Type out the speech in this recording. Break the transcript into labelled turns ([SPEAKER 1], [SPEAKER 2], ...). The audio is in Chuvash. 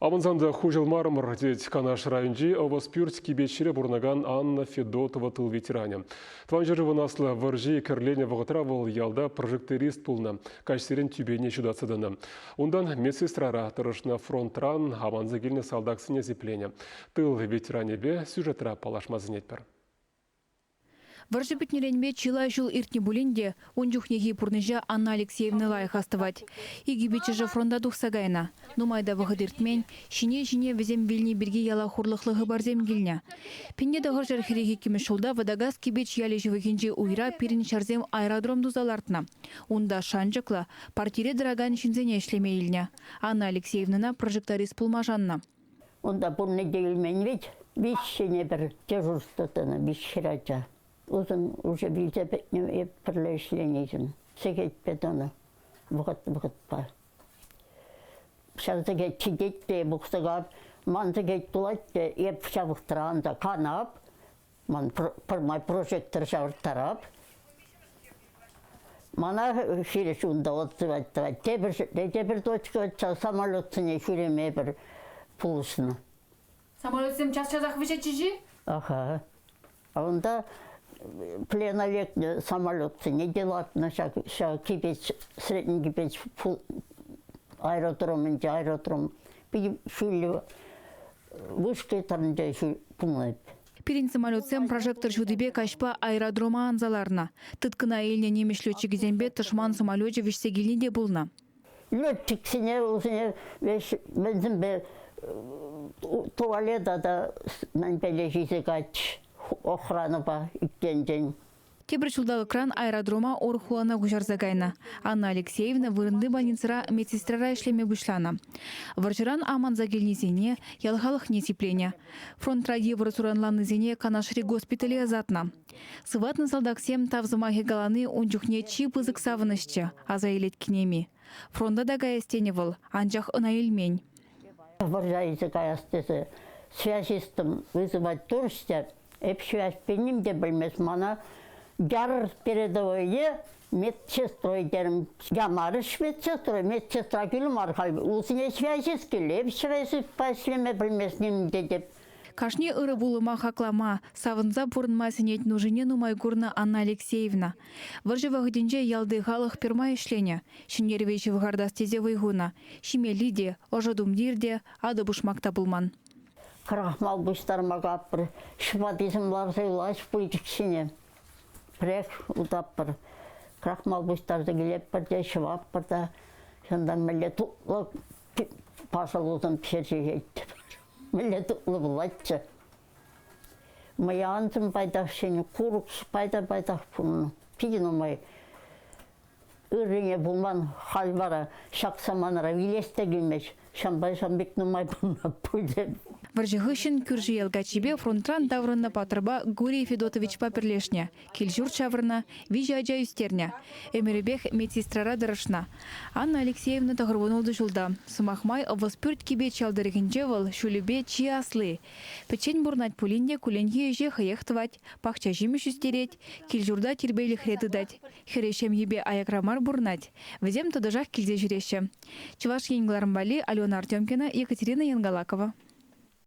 [SPEAKER 1] Амансан та хуҫӑлмарӑмӑр, тет Канаш районӗнчи Ӑвӑспӳрт Кипечре пурӑнакан Анна Федотова тыл ветеранӗ. Тӑван ҫӗршывӑн аслӑ вӑрҫи кӗрленӗ вӑхӑтра вӑл ялта прожекторист пулнӑ, каҫсерен тӳпене ҫутатса тӑнӑ. Унтан медсестрара тӑрӑшнӑ фронтран аманса килнӗ салтаксене сипленӗ. Тыл ветеранӗпе сюжетра паллашма сӗнетпӗр.
[SPEAKER 2] Вӑрҫӑ пӗтнӗренпе чылай ҫул иртнӗ пулин те ун чухнехи пурнӑҫа Анна Алексеевна лайӑх астӑвать. Икӗ пиччӗшӗ фронта тухса кайнӑ. Нумай та вӑхӑт иртмен, ҫине-ҫине вӗсем вилни пирки яла хурлӑхлӑ хыпарсем килнӗ. 1942 ҫулта Вӑтакас Кипеч ялӗ ҫывӑхӗнчи уйра пирӗн ҫарсем аэродром туса лартнӑ. Унта шанчӑклӑ, партире тӑракан ҫынсене ӗҫлеме илнӗ. Анна Алексеевнӑна прожекторист пулма шаннӑ.
[SPEAKER 3] Унта пурне те илмен вӗт. Виҫҫӗне пӗр дежурство тӑнӑ, виҫ хӗрача. Усӑн уже вилсе пӗтнӗ эп пӗрле ӗҫленӗшӗн. Сехетпе тӑнӑ вӑхӑт-вӑхӑтпа. Ҫав сехет ҫитет те пухса кап, ман сехет пулать те эп ҫав вӑхӑтра анса канап, ман пӗрмай прожектор ҫавӑрттарап. Мана хирӗҫ унта отзывать тӑвать. Тепӗр ҫӗрте тепӗр точка самолетсене ҫӳреме пӗр пулӑшнӑ.
[SPEAKER 2] Самолетсем час-часах вӗҫетчӗҫ-и?
[SPEAKER 3] Аха. Унта плена лекнӗ самолетсене те лартнӑ ҫак, ҫак Кипеч, Средний Кипеч аэродромӗнче аэродром питӗ ҫӳллӗ вышка тӑрӑнче пулнӑ.
[SPEAKER 2] Пирӗн самолетсем прожектор ҫутипе каҫпа аэродрома анса ларнӑ. Тыткӑна илнӗ нимӗҫ летчикӗсемпе тӑшман самолечӗ вӗҫсе килни те пулнӑ.
[SPEAKER 3] Летчиксене вӗсене вӗсемпе туалета та мӗнпеле ҫисе кайчӗҫ охранӑпа иккенчен.
[SPEAKER 2] Тепӗр ҫулталӑкран аэродрома урӑх хулана куҫарса кайнӑ. Анна Алексеевна вырӑнти больницӑра медсестрара ӗҫлеме пуҫланӑ. Вӑрҫӑран аманса килнисене, ял халӑхне сипленӗ. Фронтра йывӑр суранланнисене Канашри госпитале ӑсатнӑ. Сыватнӑ салтаксем тав сӑмахӗ калани ун чухне чи пысӑк савӑнӑҫчӗ, аса илет кинеми. Фронта та каяс тенӗ вӑл, анчах ӑна илмен.
[SPEAKER 3] Вӑрҫа илсе каяс тесе связистӑм вызывать турӗҫ те, эп связьпе ним те пӗлмест мана яр передовойне медсестрой терӗм. Ямарӗҫ медсестрой, медсестра килӗ мар халь, усине связист килӗ, эп связистпа ӗҫлеме пӗлмест ним те теп.
[SPEAKER 2] Кашни ырӑ пулӑма хаклама, савӑнса пурӑнма сӗнет нушине нумай курнӑ Анна Алексеевна. Вӑрҫӑ вӑхӑтӗнче ялти халӑх пӗрмай ӗҫленӗ, ҫӗнтерӗве ҫывхартас тесе вӑй хунӑ. Ҫимелли те, ӑшӑ тумтир те, атӑ-пушмак та пулман.
[SPEAKER 3] Крахмал пуҫтарма капӑр, ҫӑпатисем ларса юлаҫ пылчӑк ҫине. Пӗрех утатпӑр. Крахмал пуҫтарса килетпӗр те ҫӑватпӑр та. Ҫантан мӗнле тутлӑ пашалусем пӗҫерсе ҫиеттӗмӗр. Мӗнле тутлӑ пулатчӗ. Мӑянсем пайтах ҫинӗ, курӑк пайта-пайтах пулнӑ. Питӗ нумай ыррине пулман. Халь вара ҫак саманара вилес те килмест. Ҫавӑнпа ҫавӑн пек нумай пулнӑ пулӗ.
[SPEAKER 2] Вӑрҫӑ хыҫҫӑн кӳршӗ ял каччипе фронтран таврӑннӑ паттӑрпа Гурий Федотовичпа пӗрлешнӗ. Кил-ҫурт ҫавӑрнӑ, виҫӗ ача ӳстернӗ. Ӗмӗрӗпех медсестрара тӑрӑшнӑ. Анна Алексеевна тӑхӑрвун ҫулта. Сӑмах май, Ӑвӑспӳрт Кипеч ял тӑрӑхӗнче вӑл ҫулӗпе чи асли. Пӗччен пурӑнать пулин те кулленхи ӗҫе хӑех тӑвать, пахча ҫимӗҫ ӳстерет, кил-ҫурта тирпейлӗхре тытать. Хӗрӗ ҫемйипе аякра мар пурӑнать. Вӗсем тӑтӑшах килсе ҫӳреҫҫӗ. Чӑваш Ен кӑларӑм валли Алена Артемкина, Екатерина Янгалакова.